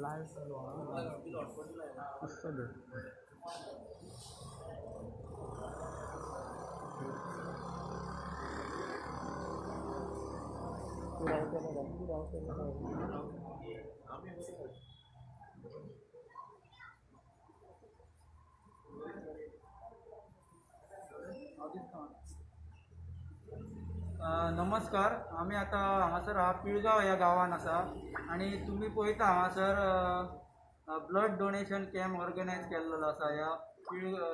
Live चालू आहा. आसतलें. तूं रावतलो काय? तूं रावतलो काय? नमस्कार. आमी आतां हांगासर आहा, पिळगांव ह्या गांवान आसा आनी तुमी पळयता हांगासर ब्लड डोनेशन कॅम्प ऑर्गनायज केल्लो आसा ह्या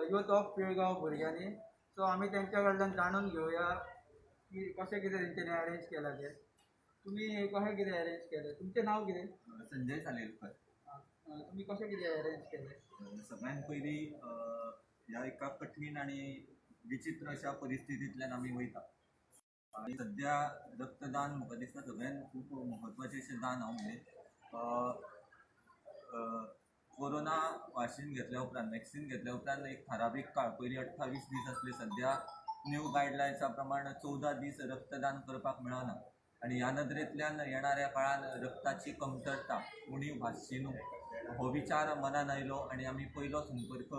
युथ ऑफ पिळगांव भुरग्यांनी. सो आमी तेंच्या कडल्यान जाणून घेवया की कशें कितें तेंच्यांनी अरेंज केलां तें. तुमी कशें कितें अरेंज केलें? तुमचें नांव कितें? संजय सालेलकर. तुमी कशें कितें अरेंज केलें? सगळ्यात पयलीं ह्या एका कठीण आनी विचित्र अशा परिस्थितींतल्यान आमी वयता आनी सद्या रक्तदान म्हाका दिसता सगळ्यांत खूब म्हत्वाचें अशें दान हांव म्हणेन. कोरोना वाशीन घेतल्या उपरांत, वॅक्सीन घेतल्या उपरांत एक थारावीक काळ, पयलीं 28 दीस आसले, सद्या न्यू गायडलायन्सा प्रमाण 14 दीस रक्तदान करपाक मेळना आनी ह्या नदरेंतल्यान येणाऱ्या काळान रक्ताची कमतरता, उणीव भासची न्हू हो विचार मनान आयलो आनी आमी पयलो संपर्क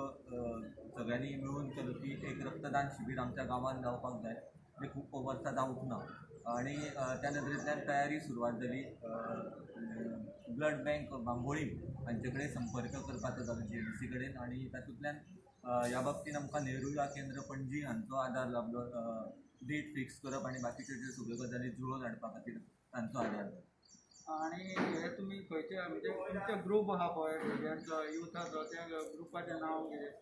सगळ्यांनी मेळून केलो की एक रक्तदान शिबीर आमच्या गांवांत जावपाक जाय, जें खूब वर्सां जावंक ना. आनी त्या नदरेंतल्यान तयारी सुरवात जाली. ब्लड बँक बांबोळी हांचे कडेन संपर्क करपाचो जालो, जीएमसी कडेन, आनी तातूंतल्यान ह्या बाबतींत आमकां नेहरू युवा केंद्र पणजी हांचो आदार लाबलो. डेट फिक्स करप आनी बाकीच्यो ज्यो सगळ्यो गजाली जुळोवन हाडपा खातीर तांचो आदार जालो. आनी हे तुमी खंयचे, म्हणजे तुमचे ग्रूप आहा पळय भुरग्यांचो, युथाचो, त्या ग्रुपाचें नांव कितें?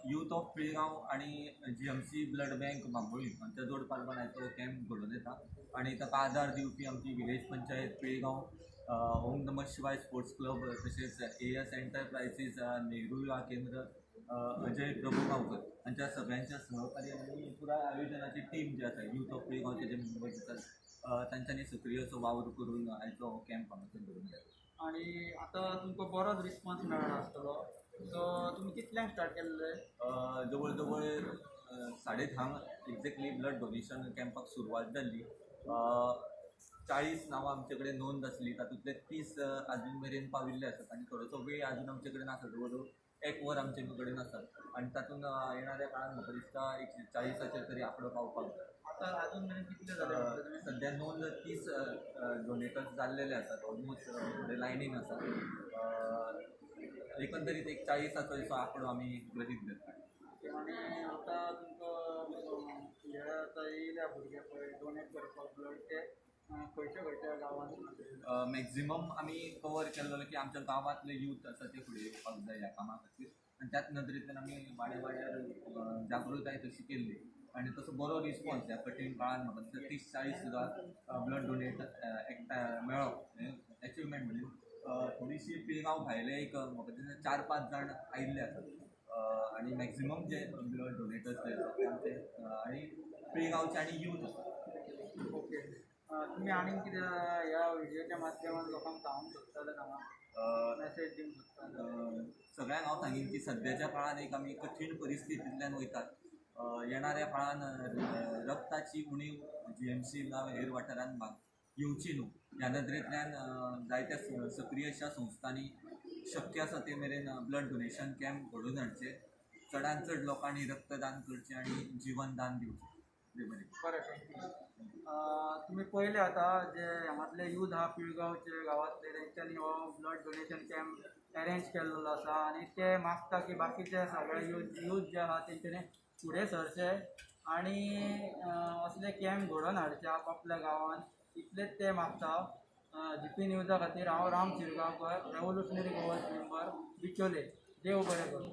युथ ऑफ पिळगांव आनी जीएमसी ब्लड बँक बांबोळी हांच्या जोड पालवान आयचो कॅम्प घडोवन येता आनी ताका आदार दिवपी आमची विलेज पंचायत पिळगांव, ओम नम शिवाय स्पोर्ट्स क्लब, तशेंच ए एस एंटरप्रायजीस, नेहरू युवा केंद्र, अजय प्रभू गांवकर हांच्या सगळ्यांच्या सहकार्यान आनी पुराय आयोजनाची टीम जी आसा, युथ ऑफ पिळगांवचे जे मेंबर्स आसात, तांच्यांनी सक्रीय असो वावर करून आयचो हो कॅम्प हांगासर घडोवन येता. आनी आतां तुमकां बरोच रिस्पॉन्स मेळ्ळा आसतलो. सो तुमी कितल्यांक स्टार्ट केल्लें? जवळ जवळ 10:30 एक्झॅक्टली ब्लड डोनेशन कॅम्पाक सुरवात जाल्ली. 40 नांवां आमचे कडेन नोंद आसली, तातूंतले 30 आजून मेरेन पाविल्ले आसात आनी थोडोसो वेळ आजून आमचे कडेन आसा, जवळ जवळ एक वर आमचे कडेन आसात आनी तातूंत येणाऱ्या काळान म्हाका दिसता एक 40आचेर तरी आंकडो पावपाक जाय. आतां आजून मेरेन कितले जाले म्हटलें तुमी? सद्या नोंद 30 डोनेटर्स जाल्लेले आसात, ऑलमोस्ट थोडे लायनीन आसात. एकंदरीत एक 40आचो असो आंकडो आमी गृहीत धरता. आनी आतां तुमकां हे आतां येयल्या भुरगे पळय डोनेट करपाक ब्लड, ते खंयच्या खंयच्या गांवांनी? मॅक्झिमम आमी कवर केल्लो की आमच्या गांवांतले यूथ आसा ते फुडें येवपाक जाय ह्या कामा खातीर आनी त्याच नदरेंतल्यान आमी वाड्या वाड्यार जागृताय तशी केल्ली आनी तसो बरो रिस्पॉन्स ह्या कठीण काळान म्हाका दिसता 30-40 सुद्दां ब्लड डोनेट एकठांय मेळप हें एचिवमेंट म्हणून. थोडीशी पिळगांव भायले एक म्हाका दिसता 4-5 जाण आयिल्ले आसात आनी मॅक्झिमम जे ब्लड डोनेटर्स जे आसात ते आमचे आनी पिळगांवचे आनी यूथ आसात. ओके, तुमी आनीक कितें ह्या व्हिडियोच्या माध्यमान लोकांक सांगूंक सोदता जाल्यार सांगा, मॅसेज दिवंक सोदता जाल्यार. सगळ्यांक हांव सांगीन की सद्याच्या काळान एक आमी कठीण परिस्थितींतल्यान वयतात. येणाऱ्या काळान रक्ताची उणीव जीएमसी जावं हेर वाठारांत येवची न्हू ह्या नदरेंतल्यान जायत्या सक्रीय अशा संस्थांनी शक्य आसा ते मेरेन ब्लड डोनेशन कॅम्प घडोवन हाडचे, चडान चड लोकांनी रक्तदान करचें आनी जिवनदान दिवचें. देव बरें करूं. बरें, thank you. तुमी पळयले आतां जे हांगातले यूथ आहा पिळगांवचे गांवांतले, तेंच्यांनी हो ब्लड डोनेशन कॅम्प अरेंज केल्लो आसा आनी ते मागता की बाकीचे सगळे यूथ जे आहा तेंच्यांनी फुडें सरचे आनी असले कॅम्प घडोवन हाडचे आपापल्या गांवांत, इतलेच ते मागता. जीपी न्यूजा खातीर हांव राम शिरगांवकर, रेवोल्युशनरी गोवा मेंबर, बिचोले. देव बरें करूं.